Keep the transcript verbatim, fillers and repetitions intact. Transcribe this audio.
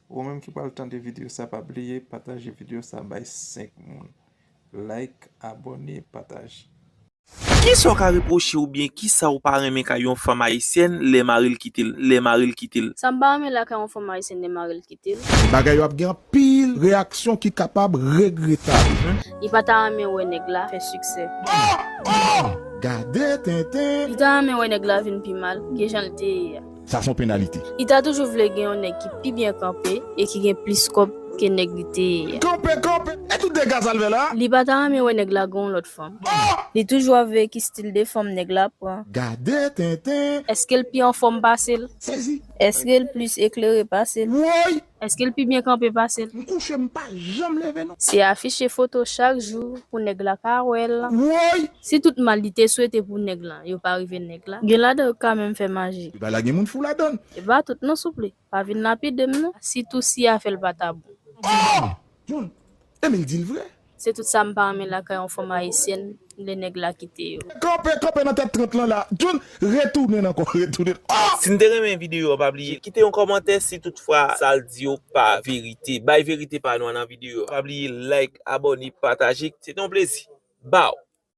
Ou menm ki pral tande videyo sa, pa bliye pataje videyo sa bay senk moun. Like, abòne, pataje. Kisa w ka repwoche oubyen kisa w pa renmen kay yon fanm ayisyèn lè mari l kite l, lè mari l kite l? Sa m pa renmen lakay yon fanm ayisyèn lè mari l kite l. Bagay yo ap gen anpil reyaksyon ki kapab regretab. Li pa ta renmen wè nèg la fè siksè. Gade tenten. Li ta renmen wè nèg la vin pi mal ke jan l te ye a. Sa se yon penalite. Li ta toujou vle gen yon nèg ki pi byen kanpe e ki gen plis kòb ke nèg li te ye a. Kanpe, kanpe. E tout dega sa l fè la? Li pa ta renmen wè nèg la gen yon lòt fanm. Li toujou ap veye ki stil de fanm nèg la pran. Gade tenten. Èske l pi anfòm pase l? Sezi. Èske l plis eklere pase l? Woy! Èske l pi byen kanpe pase l? M kouche, m pa janm leve non. Se afiche foto chak jou pou nèg la ka wè l. Woy! Si tout mal li te swete pou nèg lan yo pa rive nèg la, gen ladan yo ka menm fè maji. Bagay la gen moun fou ladan. E pa tout non souple. Pa vin lapide m non. Sitou si afè l pa ta bon. Oh! John, Emil di l vre. Se tout sa m pa renmen lakay yon fanm ayisyèn lè nèg la kite yo. Kanpe, kanpe nan tèt trant lan la. John, retounen ankò, retounen. Oh! Si n te renmen videyo a, pa bliye kite yon kòmantè si toutfwa sa l di yo pa verite. Bay verite pa nou an nan videyo a. Pa bliye like, abòne, pataje. Se te yon plezi. Baw!